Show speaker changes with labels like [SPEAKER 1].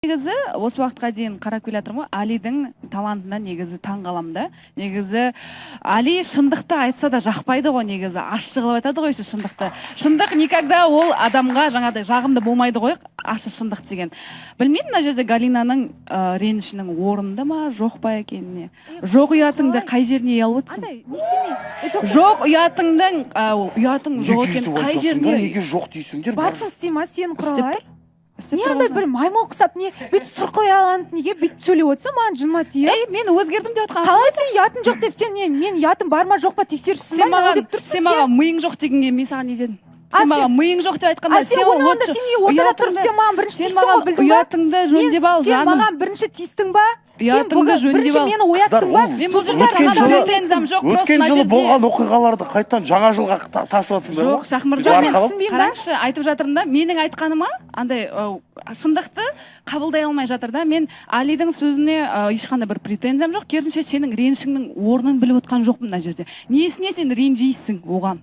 [SPEAKER 1] Негізі осы уақытқа дейін қарап келе жатырмын ғой, Алидің талантына негізі таң қаламын да. Негізі Али шындықты айтса да, жақпайды ғой, негізі ащы қылып айтады ғой еще шындықты. Шындық никогда ол адамға жаңағыдай жағымды болмайды ғой, ащы шындық деген. Білмеймін, мына жерде Галинаның ренішінің орынды ма, жоқ па екеніне. Жоқ, ұятыңды қай жеріне ұялып отырсың?
[SPEAKER 2] Андай не істемей. Е, тоқта.
[SPEAKER 1] Жоқ, ұятыңның ұятың жоқ
[SPEAKER 3] Неге
[SPEAKER 1] екен,
[SPEAKER 3] өйтіп
[SPEAKER 1] қай
[SPEAKER 3] айтасыңдар?
[SPEAKER 1] жеріне?
[SPEAKER 3] Неге жоқ дейсіңдер?
[SPEAKER 2] Басың істей ма сен,
[SPEAKER 1] Істеп
[SPEAKER 2] Құралай?
[SPEAKER 1] тұр. Істеп
[SPEAKER 2] Не
[SPEAKER 1] тұр
[SPEAKER 2] андай
[SPEAKER 1] ғой.
[SPEAKER 2] бір маймыл құсап, не бүйтіп сұрқияланып, неге бүйтіп сөйлеп отырсың маған, жыныма тиіп?
[SPEAKER 1] Ей, мен өзгердім деп жатқан.
[SPEAKER 2] Қалай сен ұятың жоқ деп, сен не, мен ұятым бар ма, жоқ па, тексеріпсің
[SPEAKER 1] Сен
[SPEAKER 2] ба, не
[SPEAKER 1] маған
[SPEAKER 2] деп тұрсың?
[SPEAKER 1] Сен маған миың жоқ дегенге мен саған не дедім?
[SPEAKER 2] А
[SPEAKER 1] Сен маған миың жоқ деп айтқанда,
[SPEAKER 2] А сен
[SPEAKER 1] ол
[SPEAKER 2] оны анда
[SPEAKER 1] лучше
[SPEAKER 2] сен неге ортада тұрып
[SPEAKER 1] ұятыңды-
[SPEAKER 2] сен маған бірінші
[SPEAKER 1] сен
[SPEAKER 2] тиістің ғой,
[SPEAKER 1] маған
[SPEAKER 2] білдің ба?
[SPEAKER 1] ұятыңды жөндеп ал,
[SPEAKER 2] Сен
[SPEAKER 1] жаным.
[SPEAKER 2] маған бірінші тиістің ба? Сен
[SPEAKER 1] Ұятыңды
[SPEAKER 2] бүгін
[SPEAKER 1] жөндеп
[SPEAKER 2] бірінші
[SPEAKER 1] ал.
[SPEAKER 2] мені ояттың ба?
[SPEAKER 3] Қыздар, ол
[SPEAKER 1] Мен бұл
[SPEAKER 2] Сосын
[SPEAKER 1] жерде
[SPEAKER 3] Өткен
[SPEAKER 1] саған
[SPEAKER 3] жылы-
[SPEAKER 1] претензиям жоқ, просто
[SPEAKER 3] өткен
[SPEAKER 1] мына
[SPEAKER 3] жылы
[SPEAKER 1] жерде
[SPEAKER 3] болған оқиғаларды қайтадан жаңа жылға тасып жатсыңдар
[SPEAKER 1] Жоқ,
[SPEAKER 3] ма?
[SPEAKER 1] Шахмырза,
[SPEAKER 2] Жоқ, мен
[SPEAKER 3] Арқалап?
[SPEAKER 2] түсінбеймін да.
[SPEAKER 1] Қараңызшы, айтып жатырмын да, менің айтқаныма андай шындықты қабылдай алмай жатыр да. Мен Алидің сөзіне ешқандай бір претензиям жоқ, керісінше, сенің ренішіңнің орнын біліп отқан жоқпын мына жерде. Несіне сен ренжисің оған?